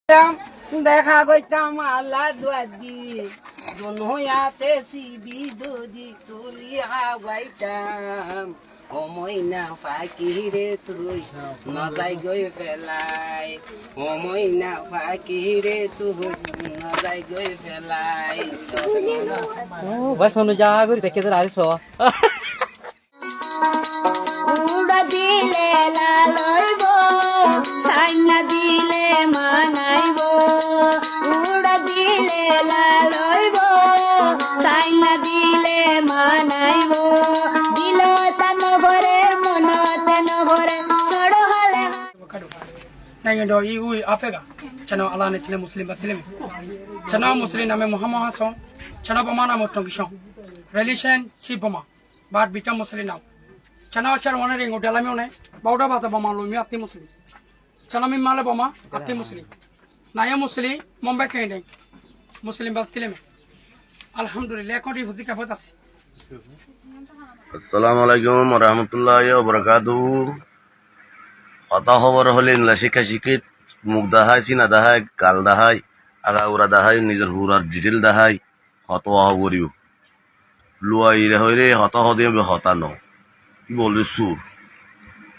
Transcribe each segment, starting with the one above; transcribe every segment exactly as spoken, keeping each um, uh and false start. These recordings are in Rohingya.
Dehá goittám Allar duar di, duniyate sibi dudi tuli háwaittám. Ó moina faki re tui no zai goi felai, ó moina faki re tui no zai goi felai. Ó, bái, sono za gori dekké de, ari so. Uçá dile lal óibo, sainna dile manaibó. Uçá dile lal óibo, sainna dile manaibó. Dilot no fore, monot no fore, sóro hale. Nangin do i ui afega. Ceno Alla ne cene Muslim batilemi. Ceno Muslim name Muhammad Hasan. Ceno boma name Tongkison. Relation ci boma. Bat bita Muslim nau. Cana acar wane ringo dalami one. Bauda bata boma lumi ati Muslim. Cana mi male boma ati Muslim. Naya Muslim Mumbai kendeng. Muslim bas tileme. Alhamdulillah, ekon di huzi kafot asi. Assalamu alaikum warahmatullahi wabarakatuhu. Hotá hobor hole inla shikka shikkit, muk dahai, sina dahai, gal dahai, aga ura dahai, nizor hurar detail dahai. Hotá hoó foribó. Luaire hoire hotá hoó de hotá no. Ki bolde sur.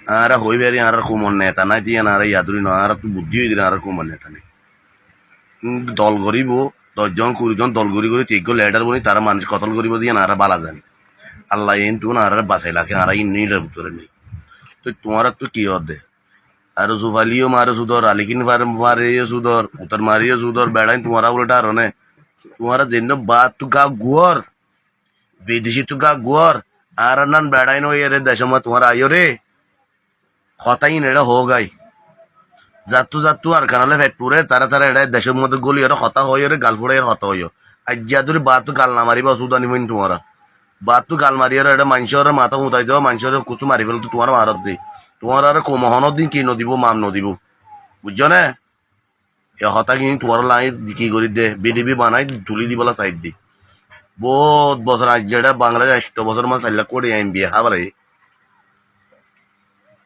Añára hoi fari, añárar koumor neta nai, tiyan añára yaduri no, añárattú buddí ói dile añárar koumor neta nai. Dol goríbo, doc zon, kuri zon dol gorí gorí, teggó ledar boni, tará manúic kotol goríbo de, yián añára bála zani. Allaye entú añáráre basai raké, añára iín nilor bútore nei. Toi tuáñrattú ki hoó de? Ar sufaliyó mare sudor, alikin mare, mareyó sudor, utar mareyó sudor, beçain tuáñra bóle dháro né. Tuáñra zeinno baattú gá guwór, bidecittú gá guwór, añárar nan beçain óiyore decór mazé tuáñra aiyóre, hotá iín eçé hoógai. Zattú zattú Arkanólla fet fure, tará tará eçé decór mazé góliyore hotá hoóiyore, gal fúçaiyore hotá hoiyó. Aijja dóri baattú gal no maribá, osúda niboin tuáñra. Baattú gal mariyore eçé maincóre matá huñtai dó, maincóre kucú mari félaitó tuáñra maródde. Tuáñrare koum honódin ki nodibó, maf nodibó. Buijjó né? E hotá gín tuáñralla añí ki gorí de, bidibi banai tulí dibálla saidde. Boóut bosór aijja eçé Bangladec añctho bosór mazé sair lak kóti em bi hábare.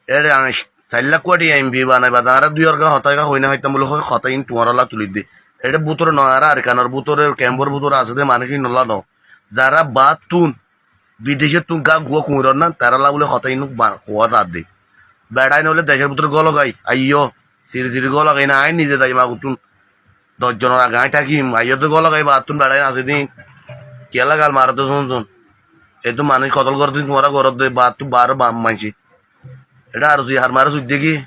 Ére añc-, sair lak kóti em bi banai bade añára dui orga hotá hoói no faittám buli hoi, hotá iín tuáñralla tulí de. Eçé bútore no, añára Arkanor bútore, kempor bútore asé de manúic iínolla no. Zará baattún bidecóttun gá guwá kuñiror na, tarálla bóli hotá iín ba-, hoó zadde. Beçain óile decór bútore gólogai, aiyó, siri siri gólogai na, aññí nize zai maguttún doc zonor age aññí tákim, aiyó de gólogai baattún beçain asé de, kiyólla gal maródde zon zon. Ettú manúic kotol goródde tuáñra goródde, baattú baáror ba-, maincé. Eçé ar zui har mare suidde ki,